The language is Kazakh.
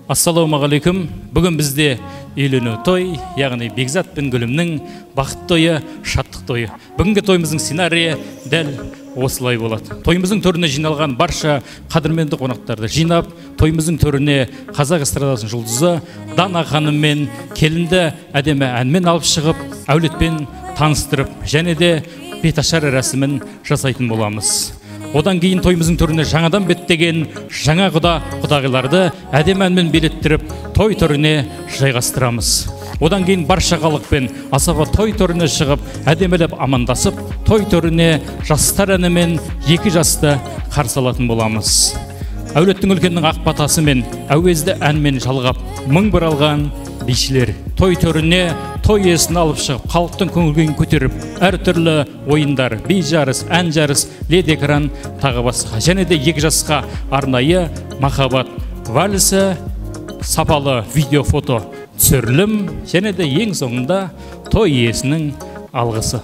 Ассалаумағалейкум. Бүгін бізде үйлену той, яғни Бекзат пен Гүлімнің бақыт тойы, шаттық тойы. Бүгінгі тойымыздың сценарийі дәл осылай болады. Тойымыздың төріне жиналған барша қадірменді қонақтарды жинап, тойымыздың төріне қазақ эстрадасының жұлдызы Дана ханым мен келінді әдемі әнмен алып шығып, әулетпен таныстырып, және де беташар рәсімін жасайтын боламыз. Одан кейін тойымыздың төріне жаңадан беттеген жаңа құда құдағиларды әдемі әнмен билеттіріп, той төріне жайғастырамыз. Одан кейін барша халықпен асаба той төріне шығып, әдемілеп амандасып, той төріне жастар әнімен екі жасты қарсы алатын боламыз. Әулеттің үлкенінің ақ батасымен әуезді әнмен жалғап, мың бір алған бишілер той төріне той иесін алып шығып, халықтың көңіл күйін көтеріп, әртүрлі ойындар, би жарыс, ән жарыс, лед экран тағы басқа. Және де екі жасқа арнайы махаббат вальсі, сапалы видео фото түсірілім, және де ең соңында той иесінің алғысы.